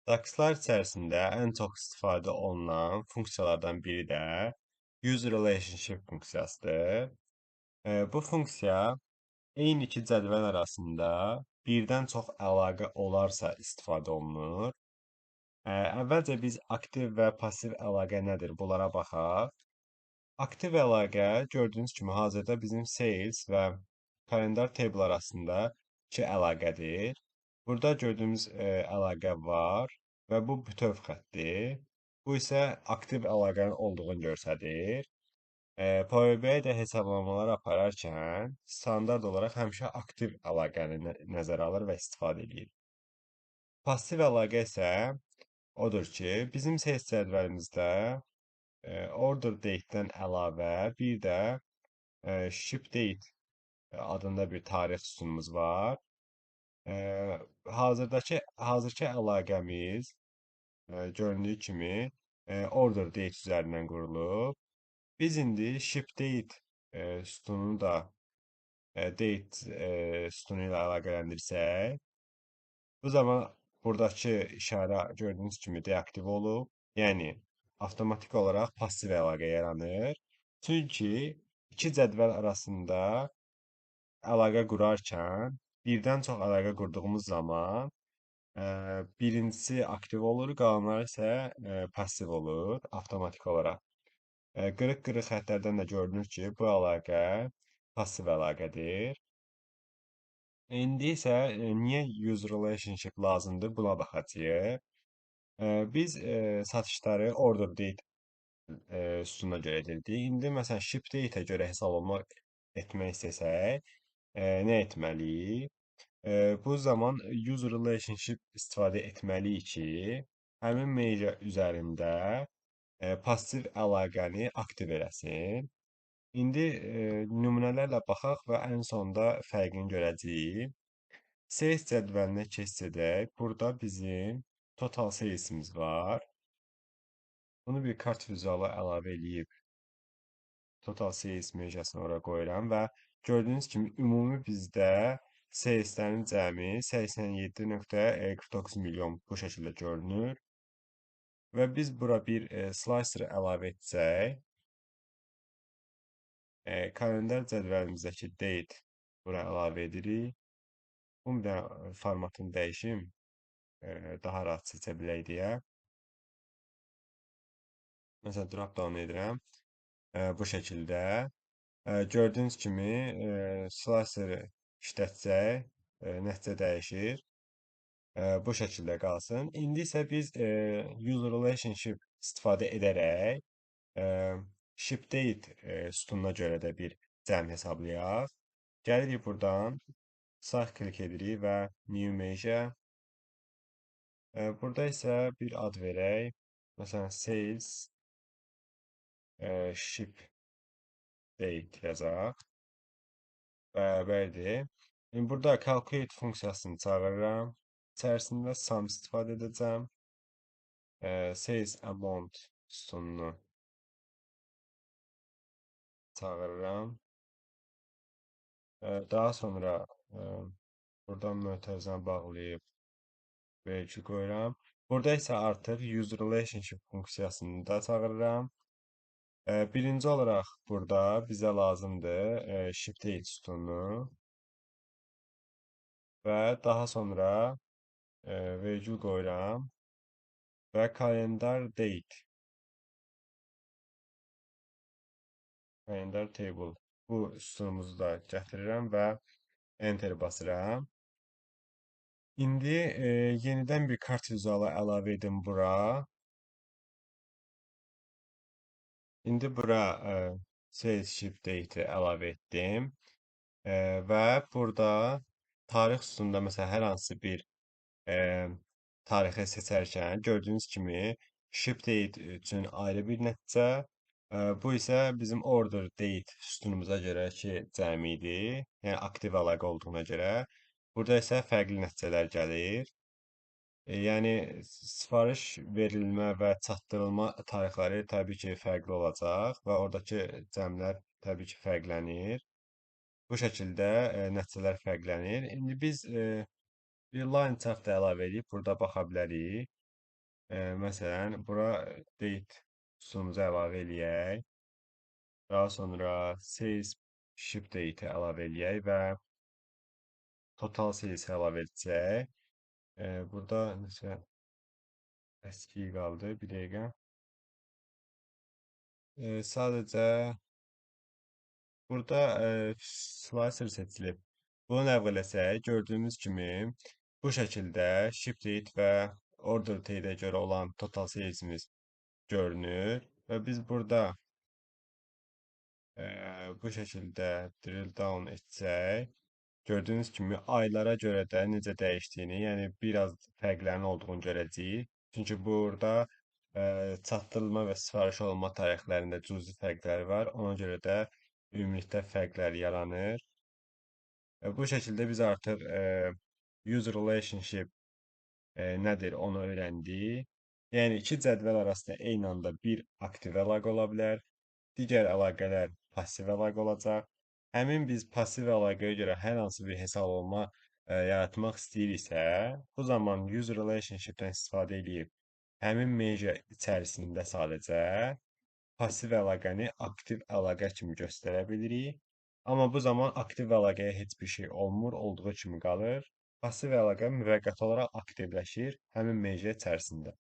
DAX-lar içərisində ən çox istifadə olunan funksiyalardan biri də use relationship funksiyasıdır. Bu funksiya eyni iki cədvəl arasında birdən çox əlaqə olarsa istifadə olunur. Əvvəlcə biz aktiv və pasiv əlaqə nədir bunlara baxaq. Aktiv əlaqə gördüyünüz kimi hazırda bizim sales və kalendar table arasında iki əlaqədir. Burada gördüyümüz əlaqə var və bu bütöv xəttdir. Bu isə aktiv əlaqənin olduğunu göstərir. Power BI də hesablamalar apararkən standart olaraq həmişə aktiv əlaqəni nəzərə alır və istifadə edir. Pasiv əlaqə isə odur ki, bizim sales cədvəlimizdə order date-dən əlavə bir də ship date adında bir tarix sütunumuz var. Hazırki əlaqəmiz göründüyü kimi order date üzərindən qurulub. Biz indi ship date sütununu da date sütunu ilə əlaqələndirsək, bu zaman buradakı işarə gördüyünüz kimi deaktiv olub. Yəni avtomatik olaraq pasiv əlaqə yaranır. Çünki iki cədvəl arasında əlaqə qurarkən birdən çox əlaqə qurduğumuz zaman birincisi aktiv olur, qalanları isə pasiv olur avtomatik olaraq. Qırıq-qırıq xəttlərdən də görünür ki, bu əlaqə pasiv əlaqədir. İndi isə niyə use relationship lazımdır, buna baxacağıq. Biz satışları order date sütununa görə edirdik. İndi məsələn ship date-ə görə hesablama etmək istəsək, nə etməliyik? Bu zaman use relationship istifadə etməliyik ki, həmin measure üzərində pasiv əlaqəni aktiv eləsin. İndi nümunələrlə baxaq və ən sonda fərqini görəcəyik. Sales cədvəlinə keçid edək. Burada bizim total sales'imiz var. Bunu bir kart vizualı əlavə eləyib total sales measure-sını ora qoyuram və gördüyünüz kimi ümumi bizdə saleslərin cəmi 87.49 milyon bu şəkildə görünür. Və biz bura bir slicer əlavə etsək, kalendar cədvəlimizdəki date bura əlavə edirik. Bunu da formatını dəyişim, daha rahat seçə bilək deyə. Məsələn, drop down edirəm. Bu şəkildə. Gördüyünüz kimi slicer-ı işlətsək, nəticə dəyişir. Bu şəkildə qalsın. İndi isə biz use relationship istifadə edərək ship date sütununa görə də bir cəm hesablayaq. Gəlirik buradan, sağ klik edirik və new measure. Burada isə bir ad verək. Məsələn, sales ship date yazaq. Bərabərdir. İndi burada calculate funksiyasını çağırıram. İçərisində sum istifadə edəcəm. Sales amount sütununu çağırıram. Daha sonra buradan mötərizəni bağlayıb vergül qoyuram. Burada isə artıq use relationship funksiyasını da çağırıram. Birinci olaraq burada bizə lazımdır ship date sütunu və daha sonra vergül qoyuram və kalendar date, kalendar table bu sütunumuzu da gətirirəm və enter basıram. İndi yenidən bir kart vizualı əlavə edim bura. İndi bura sales ship date-i əlavə etdim. Və burada tarix sütununda məsələn hər hansı bir tarixi seçərkən gördüyünüz kimi ship date üçün ayrı bir nəticə, bu isə bizim order date sütunumuza görə ki, cəmi idi, yəni aktiv əlaqə olduğuna görə. Burada isə fərqli nəticələr gəlir. Yəni sifariş verilmə və çatdırılma tarixləri təbii ki, fərqli olacaq və oradakı cəmlər təbii ki, fərqlənir. Bu şəkildə nəticələr fərqlənir. İndi biz bir line chart da əlavə edib burada baxa bilərik. Məsələn, bura date sütunumuzu əlavə eləyək. Daha sonra sales ship date-i əlavə eləyək və total sales əlavə etsək. Burada nəsə əski qaldı. Bir dəqiqə. Sadəcə burada slicer seçilib. Bunu ləğv eləsək, gördüyümüz kimi bu şəkildə ship date və order date-ə görə olan total sales'imiz görünür və biz burada bu şəkildə drill down etsək, gördüyünüz kimi aylara görə də necə dəyişdiyini, yəni biraz fərqlərin olduğunu görəcəyik. Çünki burada çatdırılma və sifariş olunma tarixlərində cüzi fərqlər var. Ona görə də ümumilikdə fərqlər yaranır. Bu şəkildə biz artıq use relationship nədir onu öyrəndik. Yəni iki cədvəl arasında eyni anda bir aktiv əlaqə ola bilər. Digər əlaqələr pasiv əlaqə olacaq. Həmin biz pasiv əlaqəyə görə hər hansı bir hesab yaratmaq istəyiriksə, bu zaman use relationship-dən istifadə edib həmin measure içərisində sadəcə pasiv əlaqəni aktiv əlaqə kimi göstərə bilirik. Amma bu zaman aktiv əlaqəyə heç bir şey olmur, olduğu kimi qalır. Pasiv əlaqə müvəqqəti olaraq aktivləşir həmin measure içərisində.